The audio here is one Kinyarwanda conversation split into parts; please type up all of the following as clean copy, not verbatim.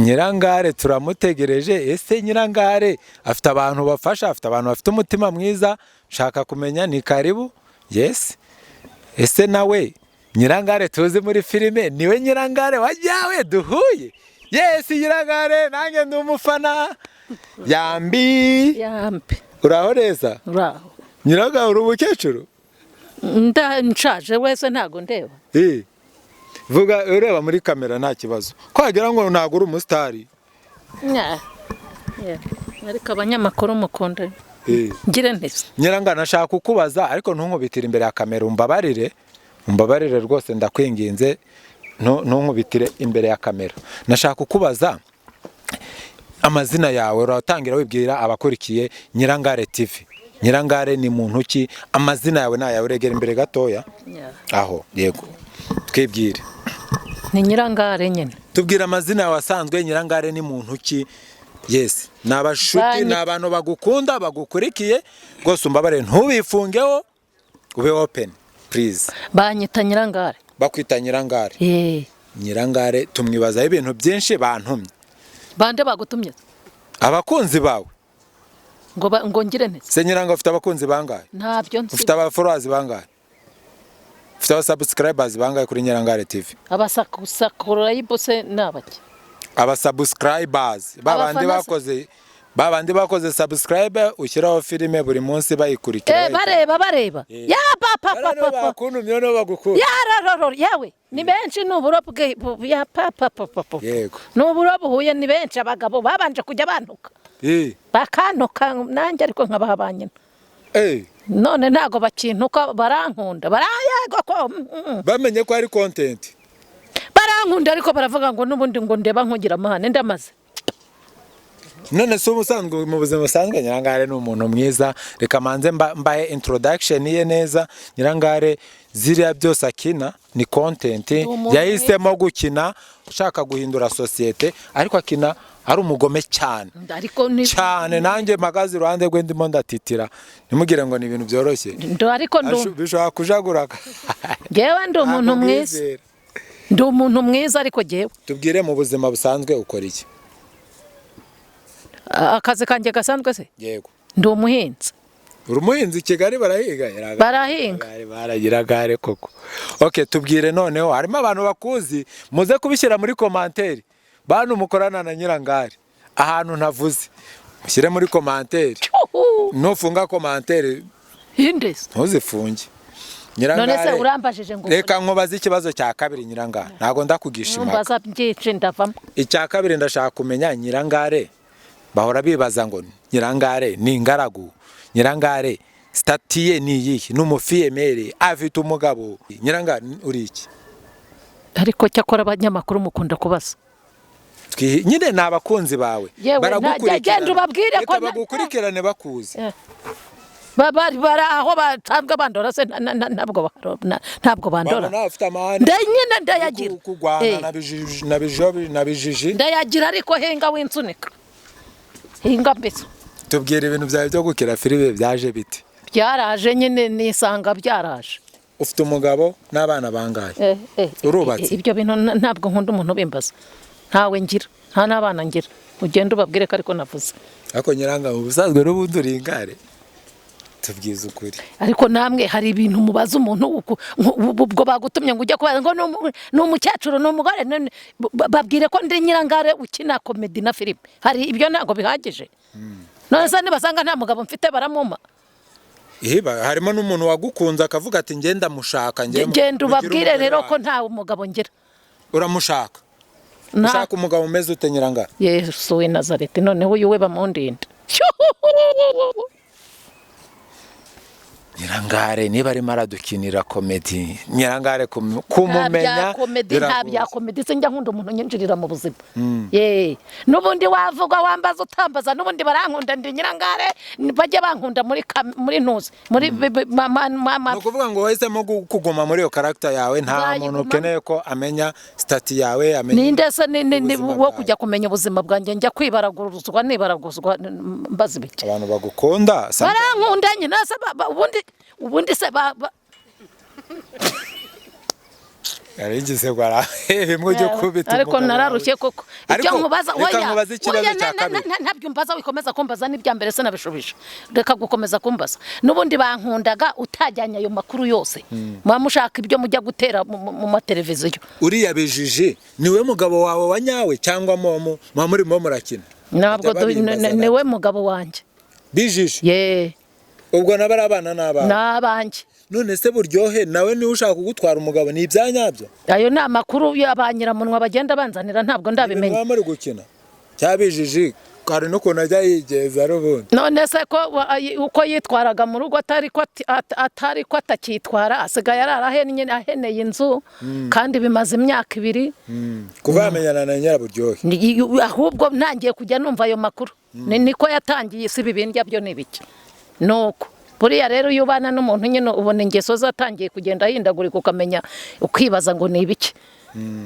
Nyirangare turamutegereje. Ese Nyirangare afite abantu bafasha, afite abantu bafite umutima mwiza? Nshaka kumenya. Ni karibu. Yes, ese nawe Nyirangare tuzi muri filime niwe Nyirangare wajyawe duhuye? Yes, Nyirangare, nanjye ndi umufana. Yambi. Yambi. Uraho neza? Uraho. Nyirangare, uri umukecuru? Nshaje wese, ntago ndeba. Eh. Vuga ureba muri kamera, nta kibazo. Ko wagira ngo ntabwo uri umusitari. Nya. Yeah. Ariko abanyamakuru mukunda. Eh. Ngire ntese? Nyirangana, nashaka kukubaza ariko ntunkubitire imbere ya kamera. Umbabarire, umbabarire rwose, ndakwinginze, ntunkubitire imbere ya kamera. Nashaka kukubaza amazina yawe. Uratangira wibwira abakurikiye Nyirangare TV. Nyirangare ni muntu ki? Amazina yawe ni ayawe. Uregera imbere gatoya. Nya. Aho, yego, twibwire. Ni Nyirangare nyine. Tubwire amazina yawe asanzwe. Nyirangare ni muntu ki? Yes, ni abashuti, ni abantu bagukunda, bagukurikiye rwose. Umbabarire, ntubifungeho, ube open, please. Banyita Nyirangare. Bakwita Nyirangare? Eh. Nyirangare tumwibazaho ibintu byinshi, bantumye. Bande bagutumye? Abakunzi bawe. Ngo ngire ntese? Se Nyirangare, ufite abakunzi bangahe? Ntabyo nzi. Ufite abafollowers bangahe? Ufite abasubscribers bangahe kuri Nyirangare TV? Abasakurayibo se ni abaki? Abasubscribers babandi Abafana se? bakoze, babandi bakoze subscribe, ushyiraho filime buri munsi bayikurikira. Eh, bareba, bareba. Ya papa. Bariya nibo Papa. bakuntumye, nibo bagukunda. Yararoro yewe, ni benshi, ni uburo bwe ya papa papa papa. Ni uburo buhuye, ni benshi. Abagabo babanje kujya bantuka. Bakantuka nanjye ariko nkabaha ba nyina. None ntago bakintuka, barankunda, barayego ko. Bamenye ko ari content. Barankunda ariko baravuga ngo n'ubundi ngo ndeba nkugira amahane, ndamaze. None se ubusanzwe, mu buzima busanzwe, Nyirangare ni umuntu mwiza? Reka manze mbahe introduction ye neza. Nyirangare, ziriya byose akina ni content. Umuntu Yahisemo gukina ushaka guhindura sosiyete, ariko akina ari umugome cyane. Ariko ni Cyane. Nanjye mpagaze iruhande rwe ndimo ndatitira, ntimugire ngo ni ibintu byoroshye. Ariko ndu Bishobora kujagura. Ngewe ndi umuntu Ntabwo mwiza. mwizera. Ndi umuntu mwiza ariko jyewe. Tubwire, mu buzima busanzwe ukora iki? Akazi kanjye gasanzwe se? Yego. Ndi umuhinzi. Uri umuhinzi? I Kigali barahiga? Barahinga. Baragira gare koko. Ok, tubwire noneho, harimo abantu bakuzi, muze kubishyira muri commentaire. Bantu mukorana na Nyirangare, ahantu ntavuze mushyire muri commentaire. Uhu. Nufunga commentaire. Hindese? Ntuzifunge. None se Nyirangare, urambajije ngo reka nkubaze ikibazo cya kabiri. Nyirangare, ntabwo ndakugisha impaka. Numbaza byinshi ndavamo. Icya kabiri, ndashaka kumenya Nyirangare. Bahora bibaza ngo Nyirangare ni ingaragu, Nyirangare statut ye ni iyihe, ni umufille-mère, afite umugabo? Nyirangare, uri iki? Ariko cyakora abanyamakuru mukunda kubaza. Nyine ni abakunzi bawe. Yewe, Baragukurikirana. genda ubabwire ko Reka bagukurikirane bakuzi. Bari aho basanzwe bandora se, ntabwo bandora. Babona afite amahane. Nyine ndayagira. Kurwana Eh, na bijiji, na bijobi na bijiji. Ndayagira ariko hinga winsunika, hinga mbese. Tubwira, ibintu byawe byo gukina filime byaje bite? Byaraje nyine, nisanga byaraje. Ufite umugabo n'abana bangahe? Eh, Urubatse? Ibyo bintu ntabwo nkunda umuntu ubimbaza. Ntawe ngira, nta n'abana ngira. Ugenda ubabwire ko ariko navuze. Ariko Nyiranga, mu busanzwe n'ubundi uri ingare? Tubwize ukuri. Ariko namwe hari ibintu mubaza umuntu ubwo bagutumye ngo ujye kubaza ngo ni umukecuru, ni umugore, babwire ko ndi Nyirangare ukina comedy na filime. Hari ibyo ntabwo bihagije? None se nibasanga nta mugabo mfite baramuma? Ihiba, harimo n'umuntu wagukunze akavuga ati: "Ngenda mushaka njye Genda mugire ubabwire umugore rero ko wanjye." nta mugabo ngira. Uramushaka? Ushaka umugabo umeze ute, Nyirangare? Yesu w'i Nazareti, noneho uyu we bamundinde. Nyirangare niba arimo aradukinira comedy, Nyirangare Nta kumumenya bya comedy, nta biragoye. bya comedy. Sinjya nkunda umuntu unyinjirira mu buzima. Ye, n'ubundi wavuga, wambaza, utambaza, n'ubundi barankunda. Ndi Nyirangare, bajye bankunda muri ntuzi muri Ni ukuvuga ngo wahisemo kuguma muri iyo character yawe, nta muntu Nzayigumamo. ukeneye ko amenya statut yawe, amenya Ninde se ni ubuzima wo bwawe. kujya kumenya ubuzima bwanjye? Njya kwibaraguzwa, nibaraguzwa, mbaza ibiki? Abantu bagukunda Barankunda nyine se, ubundi se Yaringize ngo bimwe ujye kubita. Ariko nararushye koko. Icyo nkubaza, oya, nkubaza ikibazo cya kabiri. Ntabyo mbaza, wikomeza kumbaza n'ibya mbere sinabishubije. Reka gukomeza kumbaza. N'ubundi bankundaga utajyanye ayo makuru yose. Muba mushaka ibyo mujya gutera mu mateleviziyo. Uriya Bijiji niwe mugabo wawe wa nyawe cyangwa momo muba murimo murakina? Ntabwo niwe mugabo wanjye. Bijiji? Ye. Ubwo nabari abana n'abana? N'abanjye. None se Buryohe nawe niwe ushaka kugutwara umugabo, ni ibya nyabyo? Ayo ni amakuru y'abanyiramunwa bagenda banzanira, ntabwo ndabimenya. Niba muri gukina cyabijiji hari n'ukuntu ajya yigeza n'ubundi. None se ko uko yitwaraga mu rugo atari ko atakitwara, asigaye arara aheneye inzu kandi bimaze imyaka 2. Kuva yamenyana na Nyiraburyohe. Ahubwo ntangiye kujya numva ayo makuru. Niko yatangiye, si ibibindya byo ni bike. Nuko buriya rero iyo ubana n'umuntu nyine ubona ingeso zatangiye kugenda ahindagurika, ukamenya ukibaza ngo ni ibiki.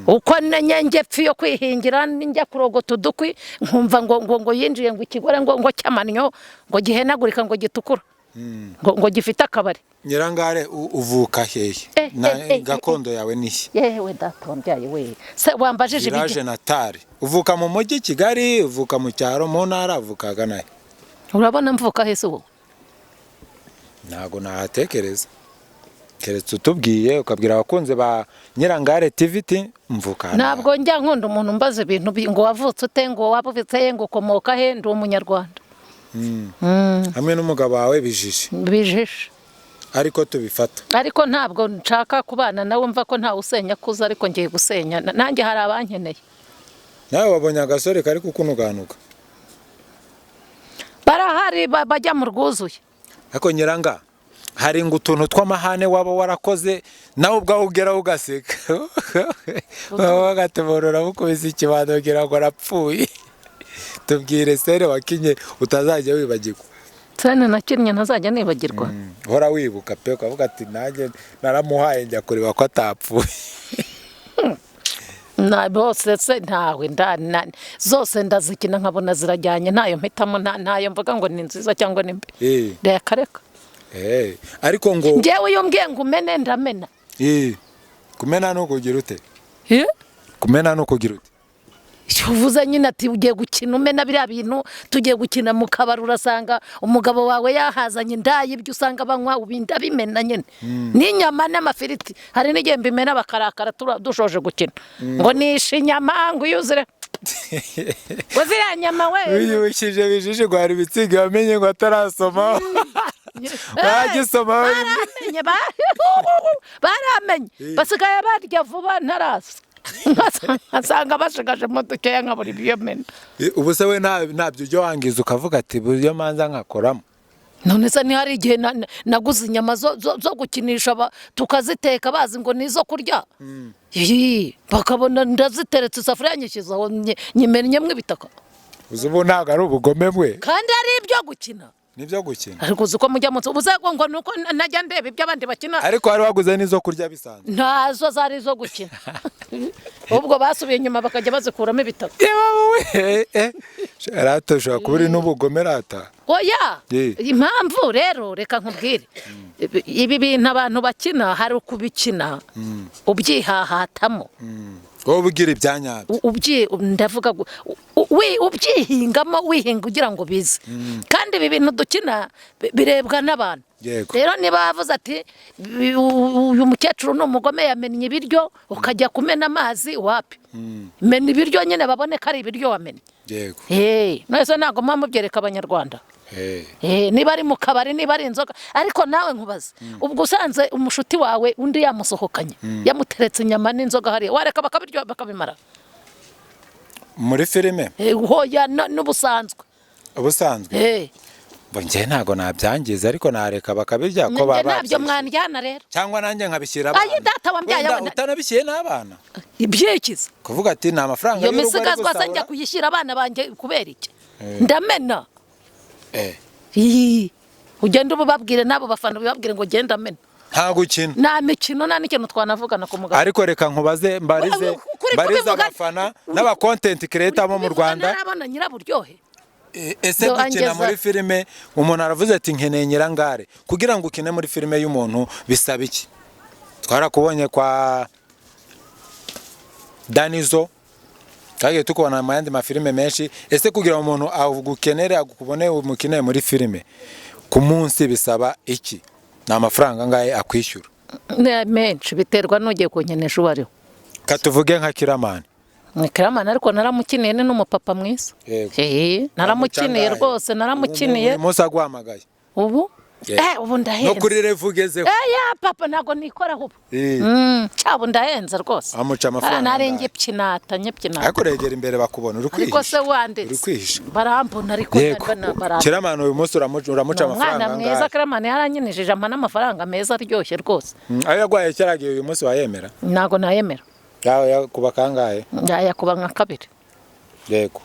Uko nenge pfi yo kwihingira njya kurogota udukwi nkumva ngo ngo ngo yinjiye ngo ikigore ngo ngo cyamannyo ngo gihenagurika ngo gitukura ngo gifite akabari. Nyirangare uvuka hehe? Na gakondo yawe ni he? Yewe datombyaye we se wambajije ibiki? Village natale. Uvuka mu mujyi Kigali, uvuka mu cyaro, mu ntara, uvuka gana he? Urabona mvuka he se wowe? Ntago nahatekereza. Keretse utubwiye ukabwira abakunzi ba Nyirangare TV mvuka. Ntabwo njya nkunda umuntu mbaza ibintu ngo wavutse ute, ngo wabuvutse he, ngo ukomoka he, ndi umunyarwanda. Hamwe n'umugabo wawe Bijiji. Bijiji. Ariko tubifata. Ariko ntabwo nshaka kubana nawe, mva ko nta usenya kuza, ariko ngiye gusenya. Nanjye hari abankeneye. Nawe wabonye agasore kari kukunuganuka. Barahari bajya mu rwuzuye. Ariko Nyiranga hari ngo utuntu tw'amahane waba warakoze nawe ubwawe ugeraho ugaseka. Bagateborora bukubise ikibando kugira ngo arapfuye. Tubwire sere wakinye utazajya wibagirwa. Sene nakinnye ntazajya nibagirwa. Hora wibuka pe, ukavuga ati nanjye naramuhaye njya kureba ko atapfuye. Na bose se ntawe zose ndazikina nkabona zirajyanye, ntayo mpitamo, ntayo mvuga ngo ni nziza cyangwa ni mbi. Reka reka. Ariko ngo ngewe iyo mbwiye ngo umene ndamena. Kumena no kugira ute? Kumena no kugira ute? Uvuze nyine ati ugiye gukina umena biriya bintu, tugiye gukina mu kabari urasanga umugabo wawe yahazanye indayi, ibyo usanga banywa ubinda bimena nyine. N'inyama n'amafiriti hari n'igihe mbimena bakarakara dushoje gukina. Ngo nishe inyama ngo uyuzire. Ngo ziriya nyama we. Wiyubikije Bijiji ngo hari ibitsiga wamenye ngo atarasoma. Bagisoma baramenye, baramenye basigaye barya vuba ntarasa. Nkasanga bashigaje dukeya nkabura ibyo mena. Ubu se we ntabyo ujya wangiza ukavuga ati buryo manza nkakoramo? None se ni hari igihe naguze inyama zo gukinisha tukaziteka bazi ngo nizo kurya. Bakabona ndaziteretse isafuriya nyishyizeho nyimennyemo ibitaka. Uzi ubu ntabwo ari ubugome bwe. Kandi ari ibyo gukina. Nibyo gukina. Ariko uzi ko mujya munsi ubuze ngo nuko najya ndeba ibyo abandi bakina. Ariko hari waguze nizo kurya bisanzwe. Ntazo zari zo gukina. Ubwo basubiye inyuma bakajya bazikuramo ibitaka. Yewe rata ushobora kuba uri n'ubugome rata. Oya, impamvu rero reka nkubwire. Ibi bintu abantu bakina hari ukubikina ubyihahatamo. Wowe ugira ibyanyabyo. Ndavuga ubyihingamo, wihinga ugira ngo bize. Kandi ibi bintu dukina birebwa n'abantu. Rero niba bavuze ati uyu mukecuru ni umugome yamennye ibiryo, ukajya kumena amazi wapi? Mena ibiryo nyine babone ko ari ibiryo wamennye. Yego. None se ntabwo muba mubyereka abanyarwanda? Niba ari mu kabari, niba ari inzoga, ariko nawe nkubaze, ubwo usanze umushuti wawe undi yamusohokanye, yamuteretse inyama n'inzoga hariya, wareka bakabiryo bakabimara? Muri filime? Hoya n'ubusanzwe. Ubusanzwe? Njye ntago nabyangiza, ariko nareka bakabirya ko baba nabyo mwanjyana rero. Cyangwa nanjye nkabishyira abana. Ayi data wambyaye we utanabishyire n'abana. Ibyikiza. Kuvuga ati ni amafaranga y'urugo ari gusahura. Iyo misigazwa njya kuyishyira abana banjye kubera iki? Ndamena. Ugenda ubabwire nabo bafana ubabwire ngo genda amena. Nta gukina. Nta mikino nta n'ikintu twanavugana ku mugabo. Ariko reka nkubaze mbarize abafana n'aba content creator bo mu Rwanda. Narabona Nyiraburyohe. Ese gukina muri filime umuntu aravuze ati nkeneye Nyirangare, kugira ngo ukine muri filime y'umuntu bisaba iki? Twarakubonye kwa Danizo twagiye tukubona mu yandi mafilime menshi. Ese kugira ngo umuntu agukenere, agukubone, umukeneye muri filime ku munsi bisaba iki? Ni amafaranga angahe akwishyura? Ni menshi, biterwa n'ugiye kunkenesha uwo ariwe. Katuvuge nka Kiramani. Ni Kiramani, ariko naramukiniye, ni n'umupapa mwiza. Yego. Naramukiniye Angahe? rwose, naramukiniye. Uyu munsi aguhamagaye. Ubu ubu No ndahenze. kuri level ugezeho. Ya papa, ntabwo nikoraho ubu. Cya ubu ndahenze rwose. Amuca amafaranga Nari angahe? ngibyinata nyibyinata. Ariko regera imbere bakubona, uri Ariko se kwihisha. wanditse. Uri kwihisha. Barambona ariko. Yego. Kiramani uyu munsi uramuca Ni umwana amafaranga mwiza. angahe? Kiramani yarankinishije, ampa n'amafaranga meza aryoshye rwose. Ayo yaguhaye cyaragiye uyu munsi wayemera? Ntabwo nayemera. Yakuba kangahe? Yakuba nka kabiri. Yego.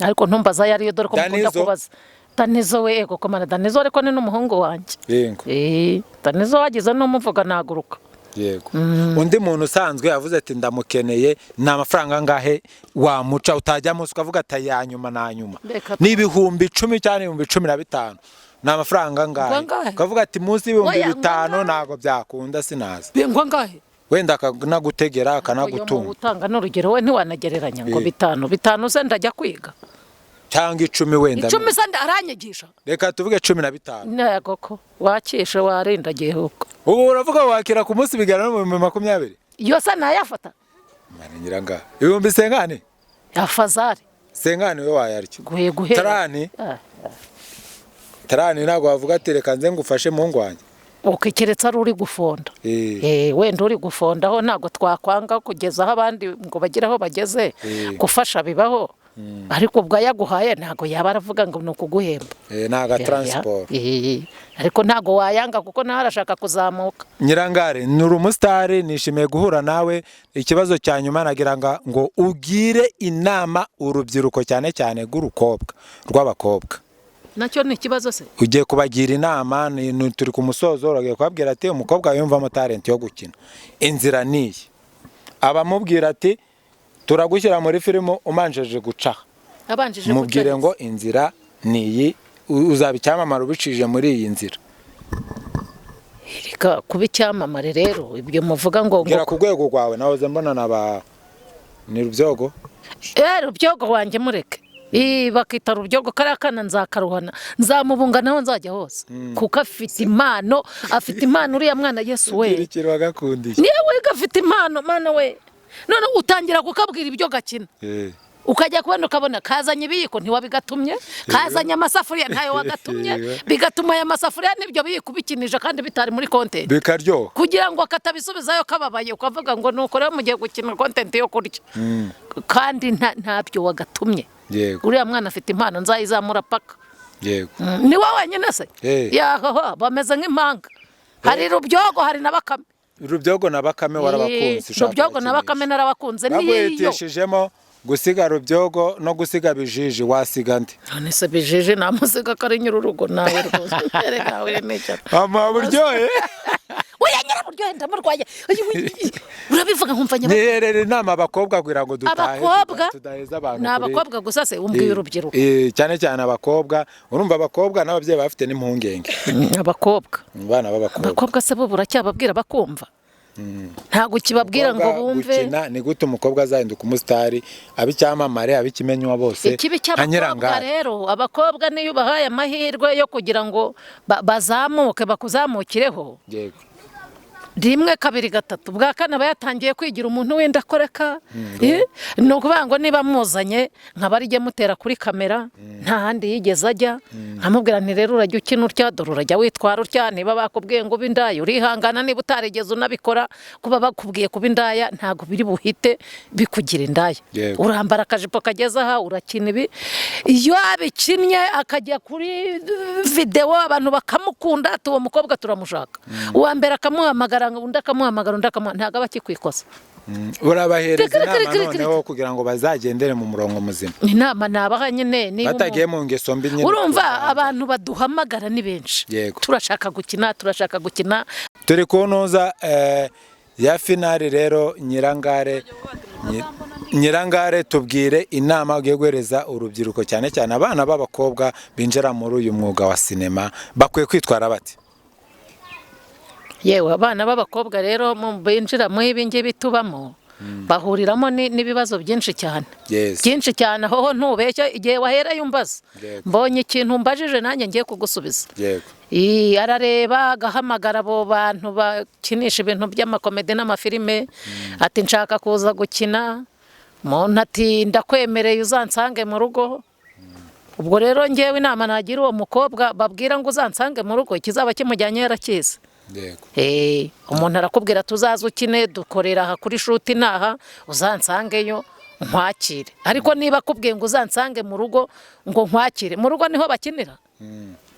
Ariko ntumbaza ayo ariyo, dore ko mukunda Danizo? kubaza. Danizo we, ego komana Danizo, ariko ni n'umuhungu wanjye. Yego. Danizo wagize n'umuvuga naguruka. Yego. Undi muntu usanzwe yavuze ati ndamukeneye, ni amafaranga angahe wamuca utajya munsi ukavuga ati aya nyuma na nyuma? Reka Ni 10,000 cyangwa 15,000? Ni amafaranga angahe? Ngo angahe? Ukavuga ati munsi y'ibihumbi Oya, ngo bitanu angahe? ntabwo byakunda, sinaza. Ngo angahe? Wenda akanagutegera, akanagutunga. Utanga n'urugero we ntiwanagereranya ngo 5 se ndajya kwiga. Cyangwa 10 wenda. 10 se aranyigisha? Reka tuvuge 15. Ntego ko wakishe warindagiye ahubwo. Ubu uravuga wakira ku munsi bigana no mu 20,000? Iyo se nayafata? Mwana nyiranga. 50,000? Afazari. Sengani we wayarya. Guhe guhera. Tarani? Tarani ntabwo wavuga ati reka nze ngufashe muhungu wanjye. Ukikeretse ari uri gufonda. Wenda uri gufondaho ntabwo twakwanga kugeza aho abandi ngo bagire aho bageze. Gufasha bibaho. Ariko ubwo yaguhaye ntabwo yaba aravuga ngo ni ukuguhemba. Ni aga transport. Ariko ntabwo wayanga kuko nawe arashaka kuzamuka. Nyirangare, ni umusitari, nishimiye guhura nawe. Ikibazo cya nyuma nagira ngo ugire inama urubyiruko, cyane cyane rw'urukobwa, rw'abakobwa. Nacyo ni ikibazo se? Ugiye kubagira inama, turi ku musozo, uragiye kubabwira ati umukobwa yumvamo talent yo gukina, inzira niyi. Abamubwira ati turagushyira muri filime umanjeje guca. Abanjije. Mubwire ngo inzira niyi, uzaba icyamamare ubicije muri iyi nzira. Reka kuba icyamamare rero ibyo muvuga ngo Gera ku rwego rwawe, nahoze mbona na ba ni Rubyogo. Rubyogo wanjye mureke. Bakita Rubyogo kariya kana nzakaruhana, nzamubunga naho nzajya hose kuko afite impano, afite impano uriya mwana, Yesu we. Ikintu wagakundiye. Niwe gafite impano, mana we. None utangira kukabwira ibyo gakina, ukajya kubona ukabona kazanye ibiyiko ntiwabigatumye, kazanye amasafuriya ntayo wagatumye, bigatuma aya masafuriya n'ibyo biyiko ubikinisha kandi bitari muri content. Bikaryoha. Kugira ngo katabisubizayo kababaye, ukavuga ngo nuko rero mugiye gukina content yo kurya kandi ntabyo wagatumye. Yego. Uriya mwana afite impano, nzayizamura paka. Yego. Ni wowe wenyine se? Yahoho bameze nk'impanga, hari Rubyogo hari na Bakame. Rubyogo na Bakame warabakunze. Rubyogo na Bakame narabakunze niyo. Baguhitishijemo gusiga Rubyogo no gusiga Bijiji, wasiga nde? None se Bijiji namusiga ko ari nyir'urugo nawe rwose. Reka winica. Mama buryohe. Oya, nyiraburyohe ndamurwaye. Urabivuga nkumva nyaba. Niherere inama abakobwa kugira ngo dutahe. Abakobwa? Tudaheza abantu. Ni abakobwa gusa se umbwiye urubyiruko? Cyane cyane abakobwa, urumva abakobwa n'ababyeyi bafite n'impungenge. Abakobwa. Abana b'abakobwa. Abakobwa se bo buracyababwira bakumva? Ntabwo ukibabwira ngo bumve. Gukina ni gute umukobwa azahinduka umusitari, abe icyamamare, abe ikimenywa bose? Ikibi cy'abakobwa rero, abakobwa niyo ubahaye amahirwe yo kugira ngo bazamuke, bakuzamukireho. Yego. Rimwe, kabiri, gatatu, bwa kane aba yatangiye kwigira umuntu w'indakoreka. Ni ukuvuga ngo niba muzanye nkaba ari mutera kuri kamera nta handi yigeze ajya, nkamubwira nti rero urajya ukina utya, dore urajya witwara utya, niba bakubwiye ngo ube indaya urihangana, niba utarigeze unabikora, kuba bakubwiye kuba indaya ntabwo biri buhite bikugira indaya. Urambara akajipo kageze aha, urakina ibi. Iyo abikinnye akajya kuri videwo abantu bakamukunda, ati uwo mukobwa turamushaka, uwa mbere akamuhamagara, undi akamuhamagara, undi akamuhamagara, ntabwo aba akikwikoza. Urabahereza inama noneho kugira ngo bazagendere mu murongo muzima. Inama nabaha nyine niba batagiye mu ngeso mbi nyine. Urumva abantu baduhamagara ni benshi. Turashaka gukina, turashaka gukina. Turi kunoza ya finali rero. Nyirangare, Nyirangare, tubwire inama ugiye guhereza urubyiruko, cyane cyane abana b'abakobwa binjira muri uyu mwuga wa sinema, bakwiye kwitwara bate? Yewe, abana b'abakobwa rero binjira muri ibi ngibi tubamo. Bahuriramo n'ibibazo byinshi cyane. Byinshi cyane aho ntubeshya igihe wahereye umbaza. Mbonye ikintu mbajije nanjye ngiye kugusubiza. Yego. Arareba agahamagara abo bantu bakinisha ibintu by'amakomedi n'amafilime, ati nshaka kuza gukina, umuntu ati ndakwemereye uzansange mu rugo. Ubwo rero ngewe inama nagira uwo mukobwa babwira ngo uzansange mu rugo, ikizaba kimujyanye yarakize. Yego. Umuntu arakubwira tuzaza ukine, dukorera aha kuri shuti naha, uzansangeyo nkwakire. Ariko niba akubwiye ngo uzansange mu rugo ngo nkwakire, mu rugo niho bakinira.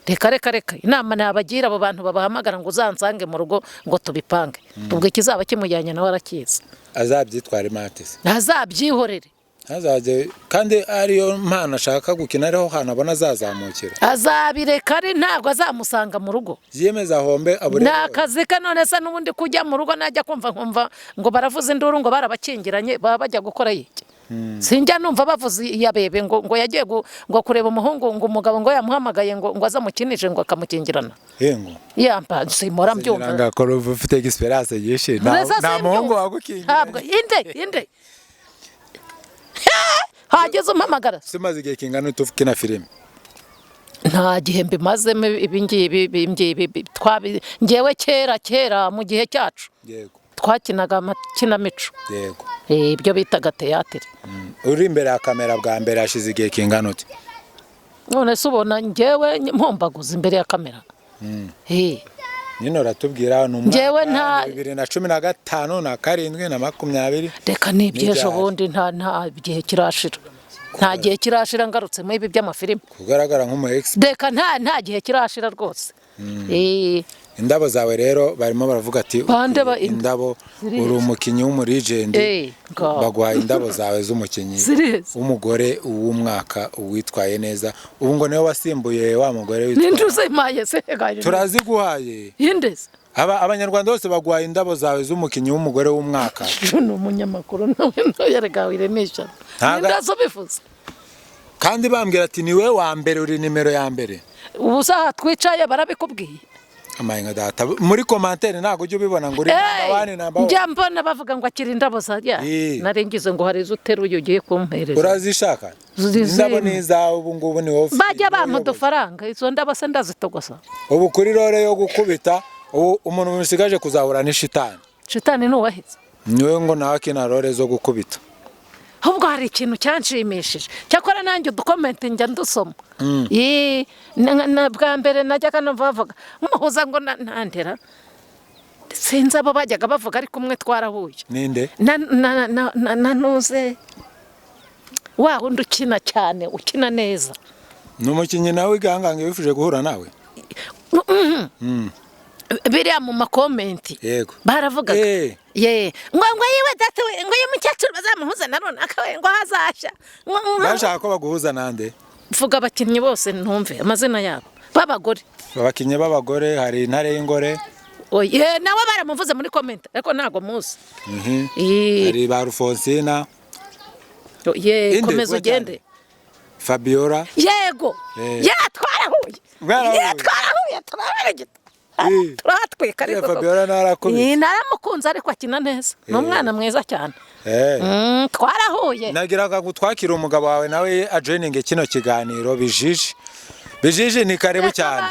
Reka reka reka, inama nabagira abo bantu babahamagara ngo uzansange mu rugo ngo tubipange. Ubwo ikizaba kimujyanye nawe arakizi. Azabyitware matese. Azabyihorere. Hazaje kandi ariyo mpano ashaka gukina, ariho hantu abona azazamukira. Azabireka ari ntabwo azamusanga mu rugo. Yiyemeza hombe abure. Nta kazi ka none se n'ubundi kujya mu rugo najya kumva nkumva ngo baravuza induru ngo barabakingiranye baba bajya gukora iki. Sinjya numva bavuze iya bebe ngo yagiye ngo kureba umuhungu ngo umugabo ngo yamuhamagaye ngo azamukinishe ngo akamukingirana. Yengo. Yampa simora mbyumva. Ngakora ufite experience yishe. Nta muhungu wagukingira. Ntabwo inde. Hageze umpamagara. Simaze igihe kingana utukina filime? Nta gihe mbimazemo ibi ngibi twabi ngewe kera mu gihe cyacu. Yego. Twakinaga amakinamico. Yego. Ibyo bitaga teatire. Uri imbere ya kamera bwa mbere hashize igihe kingana ute? None se ubona ngewe mpombaguza imbere ya kamera? Nino ratubwira ni umwaka 2015 na 7 na 20. Reka nibyejo bundi nta gihe kirashira. Nta gihe kirashira ngarutse mu ibi by'amafilime. Kugaragara nk'umu expert. Reka nta gihe kirashira rwose. Indabo zawe rero barimo baravuga ati indabo uri umukinyi w'umulegend, bagwaye indabo zawe z'umukinyi w'umugore w'umwaka witwaye neza. Ubu ngo niwe wasimbuye wa mugore witwa Ninduze maye se turaziguhaye. Indeze Abanyarwanda bose bagwaye indabo zawe z'umukinyi w'umugore w'umwaka. Ni umunyamakuru nawe yaragawe iremesha. Nindazo bivuze. Kandi bambwira ati niwe wa mbere uri nimero ya mbere. Ubu saha twicaye barabikubwiye. Amayenga data muri commentaire ntago ujye ubibona ngo uri number 1 number 1. Njya mbona bavuga ngo akira indabo za ya. Narengize ngo hari izuteruye ugiye kumpereza. Urazishaka? Indabo ni izawe ubu ngubu ni wowe. Bajya bampa udufaranga izo ndabo se ndazitogosa. Ubu kuri rore yo gukubita ubu umuntu musigaje kuzahura ni shitani. Shitani ni uwaheze. Niwe ngo nawe akina rore zo gukubita. Ahubwo hari ikintu cyanshimishije. Cyakora nanjye udukomenti njya ndusoma. Bwa mbere najyaga numva bavuga muhuza ngo ntandera. Sinzi abo bajyaga bavuga ariko umwe twarahuye. Ninde? Na nuze. Wa wundi ukina cyane, ukina neza. Ni umukinnyi nawe igangange wifuje guhura nawe? Biriya mu makomenti. Yego. Baravugaga. Ye. Ngo yiwe data we ngo ye mukecuru bazamuhuza na runaka we ngo hazasha. Bashaka ko baguhuza nande? Vuga abakinnyi bose ntumve amazina yabo. Babagore. Abakinnyi babagore hari Intare y'Ingore. Oye nawe baramuvuze muri comment ariko ntago muzi. Hari ba Rufonsina. Ye komeza ugende. Fabiola. Yego. Ya twarahuye. Ya twarahuye turaberagita. Turatwika ariko Fabiola narakubise. Naramukunze ariko akina neza. Ni umwana mwiza cyane. Twarahuye. Nagiraga gutwakira umugabo wawe nawe ajoining kino kiganiro bijiji. Bijiji ni karibu cyane.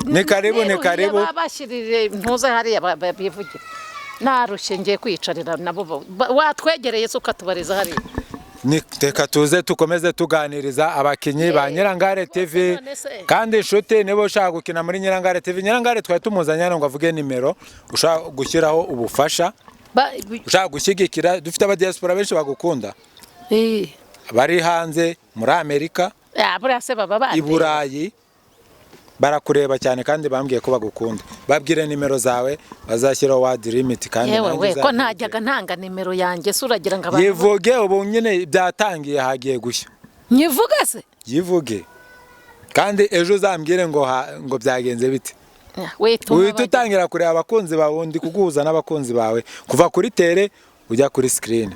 Ni karibu ni karibu. Babashirire ntuze hariya bivugira. Narushye ngiye kwiyicarira nabo watwegereye se ukatubariza hariya. Ni teka tuze tukomeze tuganiriza abakinyi ba Nyirangare TV. Kandi inshuti niba ushaka gukina muri Nyirangare TV, Nyirangare twari tumuzanye hano ngo avuge nimero ushaka gushyiraho ubufasha, ushaka gushyigikira. Dufite aba diaspora benshi bagukunda bari hanze muri Amerika, i Burayi, barakureba cyane kandi bambwiye ko bagukunda. Babwire nimero zawe bazashyiraho word limit kandi yewe we ko ntajyaga ntanga nimero yanjye se uragira ngo abantu yivuge. Ubu nyine byatangiye hagiye gushya. Nyivuge se? Yivuge. Kandi ejo uzambwire ngo ngo byagenze bite. Uhita utangira kureba abakunzi bawe, ndi kuguhuza n'abakunzi bawe kuva kuri tele ujya kuri screen.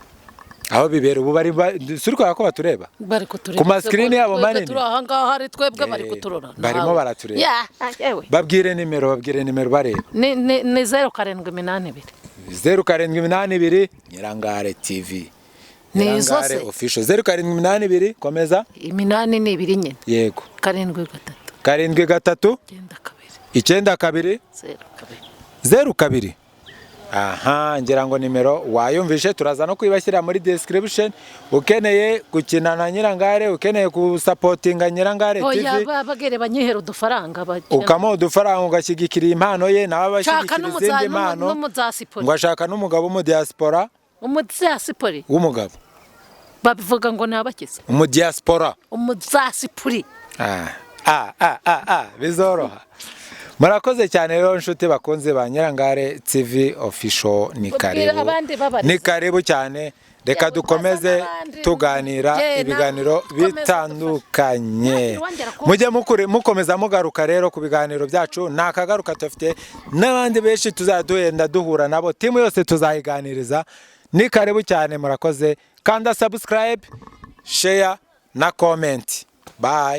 Aho bibera ubu bari suri ko batureba bari kutureba ku ma screen yabo manini. Turi aha ngaha ari twebwe bari kuturora. Barimo baratureba. Babwire nimero, babwire nimero bareba. Ni 0782. 0782, Nyirangare TV. Ni izo Nyirangare se? Official, 0782, komeza. Iminani ni ibiri nyine. Yego. 7, 3. 7, 3. 92. 92. 02. 02. Aha, ngira ngo nimero wayumvishe, turaza no kuyibashyira muri description. Ukeneye gukina na Nyirangare, ukeneye gusupportinga Nyirangare Oya. TV, Bagere banyihera udufaranga ukamuha udufaranga, ugashyigikira impano ye, nawe Shaka abashyigikira izindi mpano. n'umudiyasipora. Ngo ashaka n'umugabo w'umudiaspora. Umudiyasipori. W'umugabo. Babivuga ngo ni abakize. Umudiaspora. Umudiyasipuri. Ah, ah, ah, ah, ah, bizoroha. Murakoze cyane rero, nshuti bakunze ba Nyirangare TV Official, ni Ubwira karibu. abandi babariza. Ni karibu cyane. Reka Yewe, dukomeze baza n'abandi. tuganira Ye, ibiganiro dukomeze. bitandukanye. Ntihagire uwongera Mujye mukomeza mugaruka rero ku biganiro byacu, nakagaruka. Tufite n'abandi benshi tuzajya duhura nabo, team yose tuzayiganiriza. Ni karibu cyane, murakoze. Kanda subscribe, share na comment. Bye.